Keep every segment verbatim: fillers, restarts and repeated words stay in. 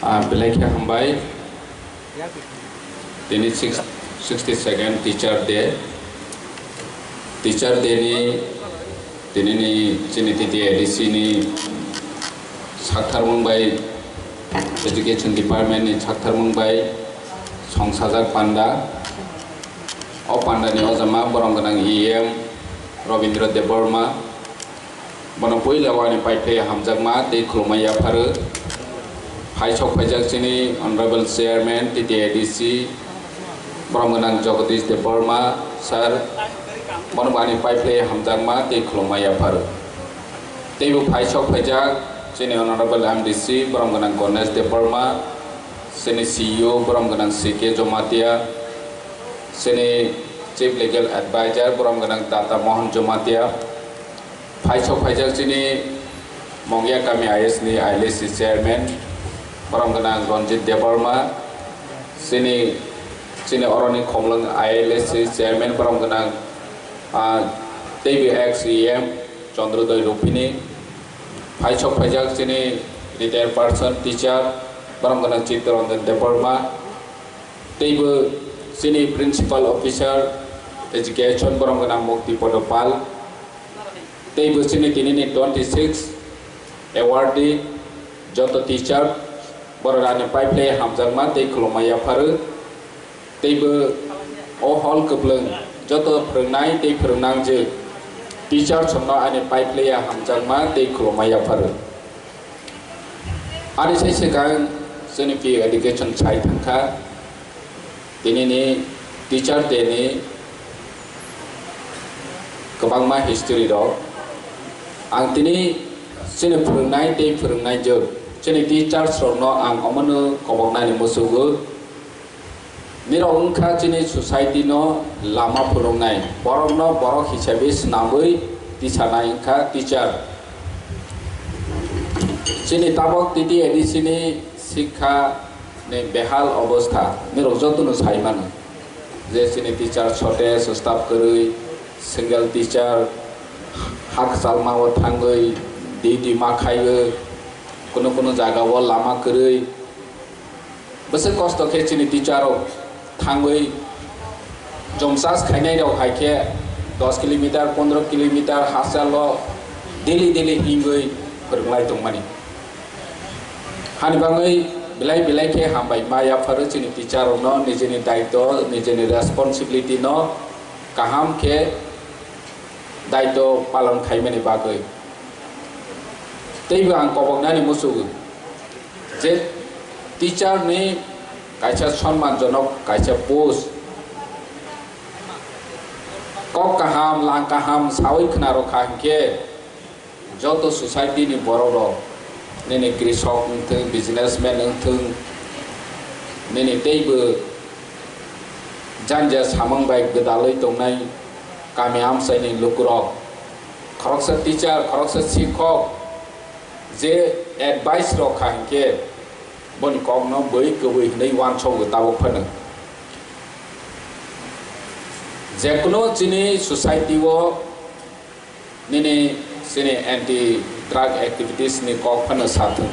Ah, belai khe hambai. Tini six, sixty second Teacher Day. Teacher Day ni tini ni chini T T A D C ni saktharmung bai, Education Department ni saktharmung bai songsajak panda. O panda ni ojama borom gwnang E M Robindra Debbarma. Bono puila o ani paiphlai hamjakma tei khulumma yapharo. Phaisok phaijak chini Honorable Chairman T T A D C, borom gwnang Jagadish Debbarma sir, bono bo ani paiphlai hamjakma tei khulumma yapharo. Teibo phaisok phaijak chini Honorable M D C, borom gwnang Ganesh Debbarma, chini C E O, borom gwnang C K Jomatia, chini Chief Legal Advisor, borom gwnang Tata Mohan Jomatia, phaisok phaijak chini Mongya Kami I S ni I L S C Chairman, borom gwnang Ranjit Debbarma, chini, chini oroni Khomlwng I L S C Chairman, borom gwnang, ah, teibo ex E M Chandrodoi Ruphini, phaisok phaijak chini retired person teacher, borom gwnang Chittaranjan Debbarma, teibo chini Principal Officer Education, borom gwnang Mukti Podo Pal, teibo chini tini ni twenty six awardee joto teacher, borok ani paiphlai hamjakma tei khulumma yapharo. Teibo o hall kwplwng joto phwrwngnai tei phwrwngnangjwk teacher songno ani paiphlai hamjakma tei khulumma yapharo. Ani sai swkang chini P U education sai thangkha. Tini ni Teacher Day ni kwbangma history rok. Ang tini chini phwrwngnai tei phwrwngnai jwk, chini teachers rokno ang omono koboknani muchugo. Nirok wngkha chini society no lama phwrwngnai, borokno borok hisabe swnamwi tisanai wngkha teacher. Chini tabok T T A D C ni sikha ni behal obostha nirok jotono sai mano, je chini teacher shortage, staff kwrwi, single teacher, ha kwchalma o thangwi duty ma khaiwi, kuno kuno jaga o lama kwrwi. Bwswk kosto khe chini teacher rok thangwi jom chas khainai rok hai khe dos kilometer, pondro kilometer hachal o daily daily himwi phwrwnglai tongmani. Hani bagwi belai belai khe hambai ma yapharo chini teacher rokno nijini daitw, nijini responsibility no kaham khe daitw palon khaimani bagwi. Teibo ang koboknani muchugo je teacher ni kaisa sonmanjonok kaisa post kok kaham, lang kaham sawi khna rwkha hinkhe, joto society ni borok rok, nini krisok wngthung, businessman wngthung, nini teibo janja samung bai gwdalwi tongnai kami amchai ni lukurok, khoroksa teacher, khoroksa sikhok je advice rok kha hinkhe, boni kokno bui kwbui hinwi uansukgo tabuk phano. Jekunu chini society o nini chini anti drug activities ni kok phano sathung.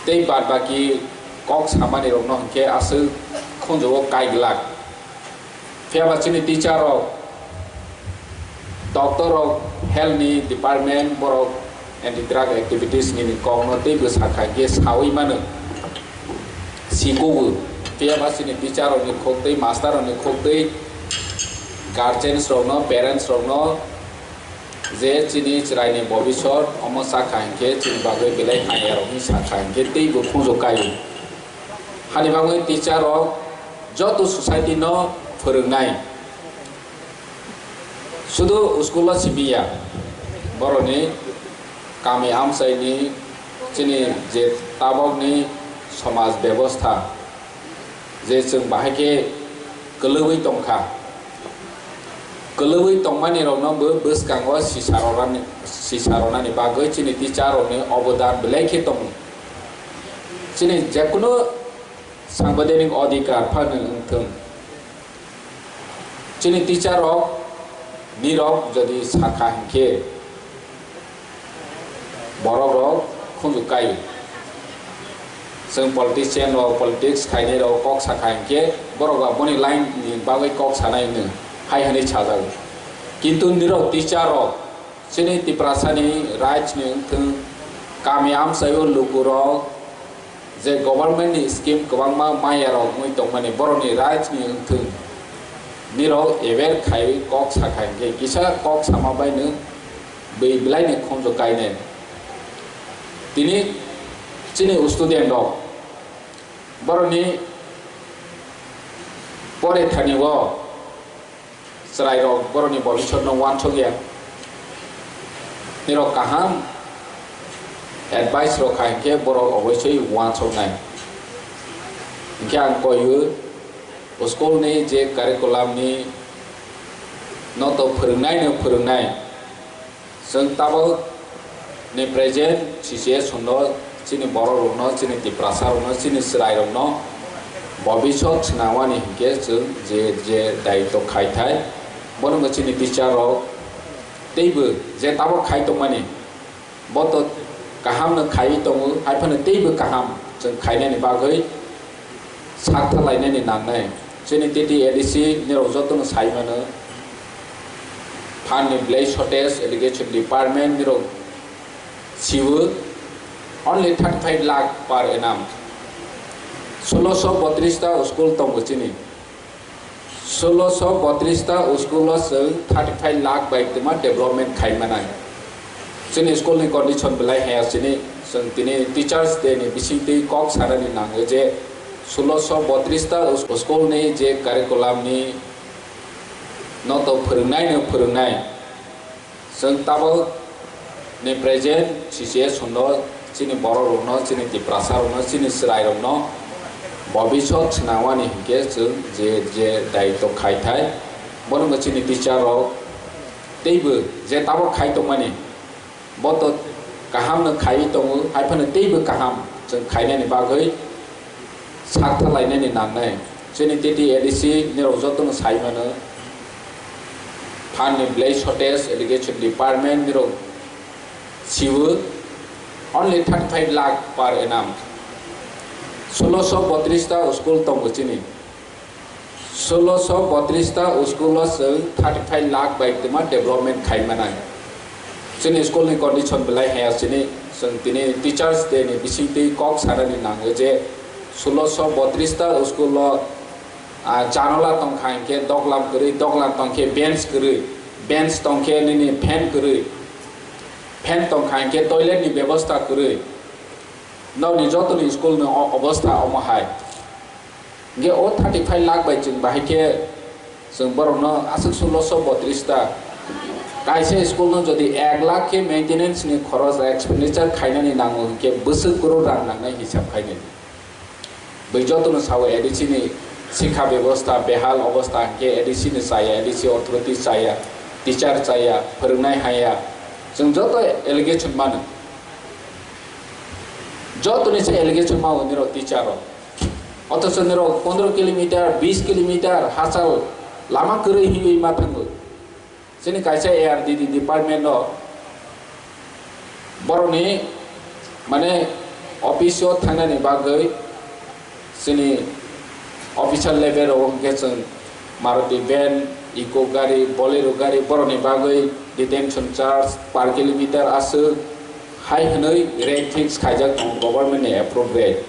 Tei bad baki kok samani rokno hinkhe aswk khunjugo kai glak. Phiya ba chini teacher rok, doctor rok, health ni department borok anti drug activities nini kokno tei bwsa kha khe sawi mano. Sikogo. Phiya ba chini teacher rok ni khok tei master rok ni khok tei guardians rok no, parents rok no je chini chwrai ni bobisot omo sa kha hinkhe chini bagwi belai hamya rok hinwi sa kha hinkhe tei bo khunju kai. Hani bagwi teacher rok joto society no phwrwngnai. Sudu school o simi ya, boroni kami amchai ni chini je tabok ni somaj bebostha je chwng bahai khe kwlwui tongkha. Kwlwui tongmani rokno bo bwskango sisa rwnani, sisa rwnani bagwi chini teacher rokni obodan belai khe tongo. Chini jekunu sangbidanik odhikar phano wngthung, chini teacher rok nirok jodi sakha hinkhe borok rok khunju kai. Chwng politician rok, politics khainai rok kok sakha hinkhe borok ba boni line ni bagwi kok sanai hwnwi hai hwnwi sajago. Kintu nirok teacher rok, chini Tiprasa ni rights ni wngthwng, kami amchaio lukurok je government ni scheme kwbangma maya rok wngwi tongmani borokni rights ni wngthwng, nirok aware khaiwi kok sakha hinkhe kisa kok sama bai nwng bwi belai ni khonjo kainai. Tini chini student rok borokni pore thani o chwrairok borokni bobisotno uansukya. Nirok kaham advice rok kha hinkhe borok oboisoi uansuknai. Hinkhe ang koiwi school ni je curriculum ni noto phwrwngnaino phwrwngnai. Chwng tabuk ni present situation no chini borok rokno, chini Tiprasa rokno, chini chwrai rokno bobisot swnamani hinkhe chwng je, je daitw khai thai, bono bo chini teacher rok teibo je tabuk khai tongmani, bo to kaham no khaiwi tongo, hai phano teibo kaham chwng khainani bagwi sak thalainani nangnai. Chini titi A D C nirok jotono sai mano. Phan ni belai shortage, education department nirok siwo only thirty five lakh per annum. Solo so botris ta school tongo chini. Solo so botris ta school o chwng thirty five lakh bai twma development khai manai. Chini school ni condition belai haya chini, chwng tini Teachers Day ni bisingtwi kok sanani nango je solo so botris ta school ni je curriculum ni noto phwrwngnaino phwrwngnai. Chwng tabuk ni present situation no chini borok rokno, chini Tiprasa rokno, chini chwrai rokno bobisot swnamani hinkhe chwng je, je daitw khai thai, bono bo chini teacher rok teibo je tabuk khai tongmani, bo to kaham no khaiwi tongo, hai phano teibo kaham chwng khainani bagwi sak thalainani nangnai. Chini titi A D C nirok jotono sai mano. Phan ni belai shortage, education department nirok siwo only thirty five lakh per annum. Solo so botris ta school tongo chini. Solo so botris ta school o chwng thirty five lakh bai twma development khai manai. Chini school ni condition belai haya chini, chwng tini Teachers Day ni bisingtwi kok sanani nango je solo so botris ta school o, ah, janola tongkha hinkhe doglam kwrwi, doglam tongkhe bench kwrwi, bench tongkhe nini fan kwrwi, fan tongkha hinkhe toilet ni bebosta kwrwi. Nokni jotoni school ni o-, obostha omo hai. Hinkhe o thirty five lakh bai chwng bahai khe chwng borokno aswk solo so botris ta. Kaisa school no jodi ek lakh khe maintenance ni khoros expenditure khainani nango hinkhe bwswk kwrwi rang nangnai hisab khainai. Bai jotono sao A D C ni sikha bebosta behal obostha hinkhe A D C ni chaya, A D C authority chaya, teacher chaya, phwrwngnai haya. Chwng joto allegation mano. Jotoni se allegation mao nirok teacher rok. Othocho nirok pondro kilometer, bis kilometer hachal lama kwrwi hinwi ma thango. Chini kaisa A R D D department o borokni mane office o thangnani bagwi chini official level o hwnkhe chwng Maruti van, Eeco gari, Bolero gari borokni bagwi detention charge per kilometer aswk hai hwnwi rate fix khaijak tongo government ni approve rate.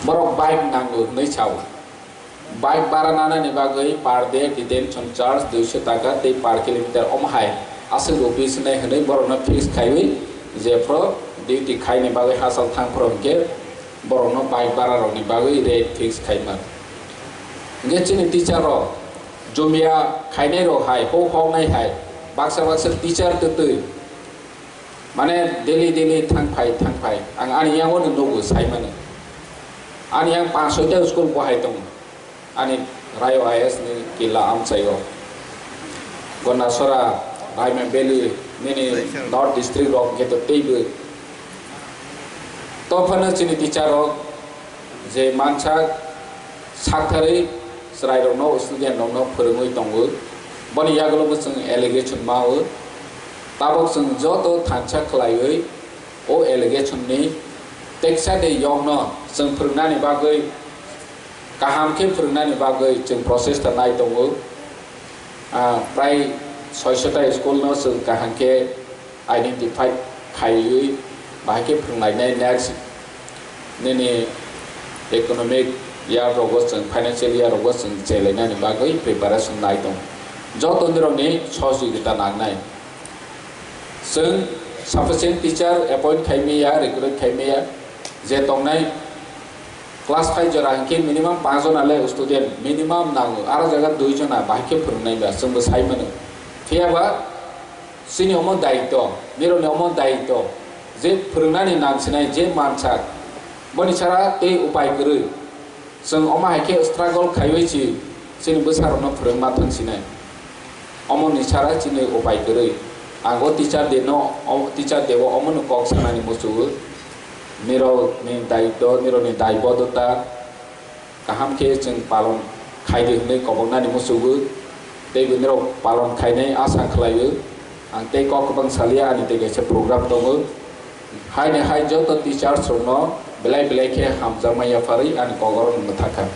Borok bike nango hwnwi sao. Bike bara nanani bagwi per day detention charge duiso taka tei per kilometer omo hai aswk rupees hinwi hwnwi borokno fix khaiwi jephru duty khaini bagwi hachal thangphru hinkhe borokno bike bara rokni bagwi rate fix khaima. Hinkhe chini teacher rok jumia khainai rok hai, hok hoknai hai, baksa baksa teacher twtwi mane daily daily thang phai thang phai ang ani yango no nugo sai mano. Ani yang panch soita school bo hai tongo. Ani Rayo I A S ni kila amchaio. Gondasora, Raima Valley, nini North District rok hwnkhe to teibo. To phano chini teacher rok je mansa saktharwi chwrairokno, student rokno phwrwngwi tongo. Boni yagulo bo chwng allegation mao. Tabok chwng joto thansa khlaiwi o allegation ni Teksa de yokno chwng phwrwngnani bagwi, kaham khe phwrwngnani bagwi chwng prochesta nai tongo. Ah, prai soisota school no chwng kaham khe identify khaiwi bahai khe phwrwnglainai next nini economic year rogo chwng, financial year rogo chwng chelainani bagwi preparation nai tongo. Joto nirokni sohojogita nangnai. Chwng sufficient teacher appoint khai maya, recruit khai maya, je tongnai class five jora hinkhe minimum panch jona le student minimum nango, aro jaga dui jona bahai khe phwrwngnai ba chwngbo sai mano. Phiyaba chini omo daitw, nirokni omo daitw, je phwrwngnani nang sinai je mansak, boni sara tei upai kwrwi. Chwng omo hai khe struggle khaiwi si chini bwsarokno phwrwngma thang sinai. Omoni sara chini upai kwrwi. Ang o teacher day no, o teacher day o omono kok sanani muchungo. Nirokni daitw, nirokni daibodota kaham khe chwng palon khaidi hwnwi koboknani muchungo. Tei bo nirok palon khainai asa khlaio. Ang tei kok kwbang salia, ani tei kaisa program tongo. Haini hai joto teachers rokno belai belai khe hamjakma yapharwi ani kok oro mwthakha.